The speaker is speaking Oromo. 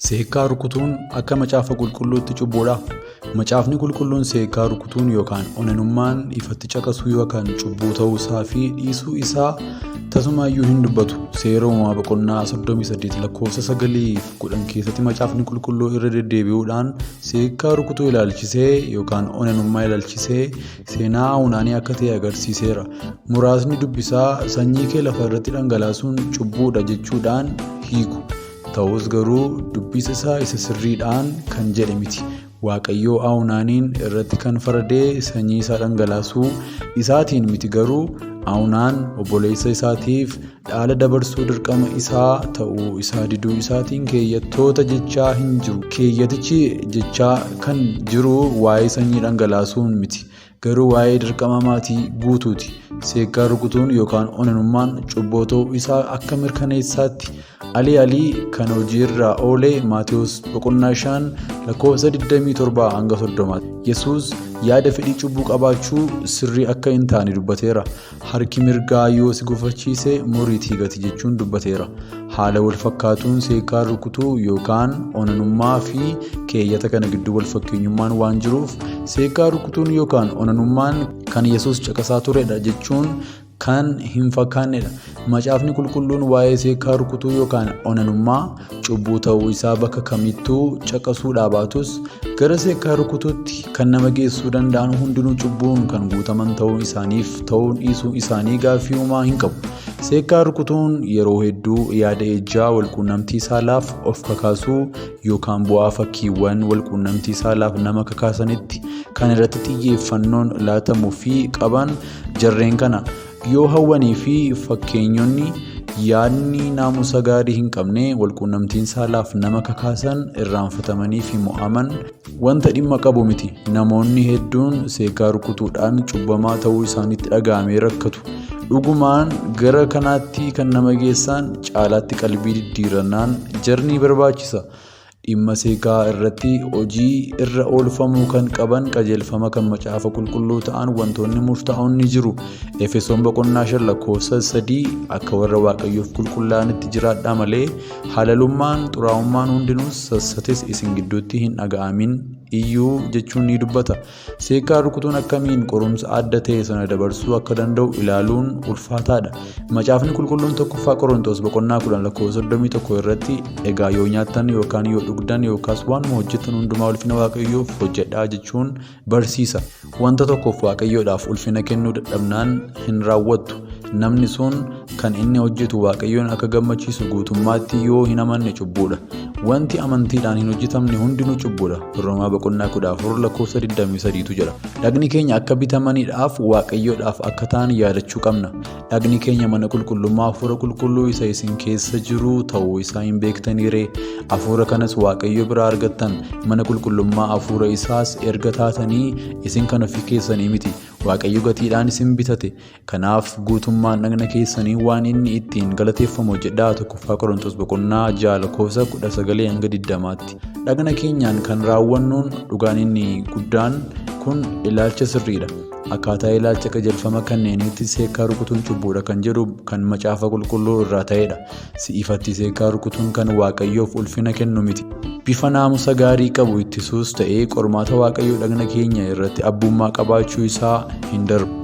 Seekkaa rukutuun akka Macaafa Qulqulluutti cubbuudhaa? Macaafni Qulqulluun seekkaa rukutuun yookaan onanummaan ifatti caqasuu yookaan cubbuu ta'uu isaa fi dhiisuu isaa tasumaayyuu hin dubbatu. Seera Uumamaa boqonnaa 38 lakkoofsa 9-10 keessatti Macaafni Qulqulluu irra deddeebi'uudhaan seekkaa rukutuu ilaalchisee yookaan onanummaa ilaalchisee seenaa Awunaanii akka ta'e agarsiiseera. Muraasni dubbisaa sanyii kee lafa irratti dhangalaasuun cubbuudha jechuudhaan hiiku. Ta'us garuu dubbisa isaa isa sirriidhaan kan jedhe miti. Waaqayyoo Awunaaniin irratti kan faradee sanyii isaa dhangalaasuu isaatiin miti, garuu Awunaan obboleessa isaatiif dhaala dabarsuu dirqama isaa ta'uu isaa diduu isaatiin keeyyattoota jechaa hin jiru. Keeyyatichi jechaa kan jiru waa'ee sanyii dhangalaasuun miti. Garuu waa'ee dirqama maatii guutuuti. Seekkaa rukutuun yookaan onanummaan cubbuu ta'uu isaa akka mirkaneessaatti alii alii kan hojii irra oole Maatewos boqonnaa 5 lakkoofsa 27 hanga 30. Yesuus yaada fedhii cubbuu qabaachuu sirrii akka hin taane dubbateera. Harki mirgaa yoo si gufachiise muriitii gati jechuun dubbateera. Haala wal fakkaatuun seekkaa rukutuu yookaan onanummaa fi keeyyata kana gidduu wal fakkeenyummaan waan jiruuf, seekkaa rukutuun yookaan onanummaan kan Yesuus caqasaa turedha jechuun kan hin fakkaannedha. Macaafni Qulqulluun waa'ee seekkaa rukutuu yookaan onanummaa cubbuu ta'uu isaa bakka kamittuu caqasuudhaa baatus, gara seekkaa rukutuutti kan nama geessuu danda'an hundinuu cubbuun kan guutaman ta'uu isaaniif ta'uu dhiisuu isaanii gaaffii uumaa hin qabu. Seekkaa rukutuun yeroo hedduu yaada ejjaa, walquunnamtii saalaaf of kakaasuu yookaan bu'aa fakkiiwwan walquunnamtii saalaaf nama kakaasanitti kan irratti xiyyeeffannoon laatamuu fi qaban jarreen kana yoo hawwanii fi fakkeenyonni yaadni naamusa gaarii hin qabne walquunnamtiin saalaaf nama kakaasan irraanfatamanii fi mo'aman wanta dhimma qabu miti. Namoonni hedduun seekkaa rukutuudhaan cubbamaa ta'uu isaaniitti dhaga'amee rakkatu. Dhugumaan gara kanaatti kan nama geessan caalaatti qalbii diddiirannaan jarni barbaachisa. Dhimma seekaa irratti hojii irra oolfamuu kan qaban qajeelfama kan Macaafa Qulqulluu ta'an wantoonni murtaa'oon ni jiru. Efesoon boqonnaa 5 lakkoofsa 3 akka warra Waaqayyoof qulqullaa'anitti jiraadhaa malee halalummaan, xuraa'ummaan hundinuus sassatis isin gidduutti hin dhaga'amin iyyuu jechuun ni dubbata. Seekkaa rukutuun akkamiin qorumsa adda ta'e sana dabarsuu akka danda'u ilaaluun ulfaataadha. Macaafni Qulqulluun 1ffaa Qorontos boqonnaa 10 lakkoofsa 31 irratti egaa yoo nyaattan yookaan yoo dhugdan yookaas waanuma hojjettan hundumaa ulfina Waaqayyoof hojjedhaa jechuun barsiisa. Wanta tokkoof Waaqayyoodhaaf ulfina kennuu dadhabnaan hin raawwattu. Namni sun kan inni hojjetu Waaqayyoon akka gammachiisu guutummaatti yoo hin amanne cubbuudha. Wanti amantiidhaan hin hojjetamne hundinuu cubbuudha. Roomaa boqonnaa 14 lakkoofsa 23tu jedha. Dhagni keenya akka bitamaniidhaaf Waaqayyoodhaaf akka ta'an yaadachuu qabna. Dhagni keenya mana qulqullummaa Hafuura Qulqulluu isa isin keessa jiru ta'uu isaa hin beektanii ree? Hafuura kanas Waaqayyo biraa argattan. Mana qulqullummaa Hafuura isaas erga taatanii isin kan ofii keessanii miti. Waaqayyo gatiidhaan isin bitate. Kanaaf guutummaan dhagna keessanii waan inni ittiin galateeffamu hojjedhaa. 1ffaa Qorontos boqonnaa 6 lakkoofsa 19 hanga 20tti. Dhagna keenyaan kan raawwannuun dhugaan inni guddaan kun ilaalcha sirriidha. Akkaataa ilaalcha qajeelfama kanneeniitti seekkaa rukutuun cubbuudha kan jedhu kan Macaafa Qulqulluu irraa ta'edha. Si'ifatti seekkaa rukutuun kan Waaqayyoof ulfina kennu miti. Bifa naamusa gaarii qabu ittisuus ta'ee qormaata Waaqayyoo dhagna keenya irratti abbummaa qabaachuu isaa hin darbu.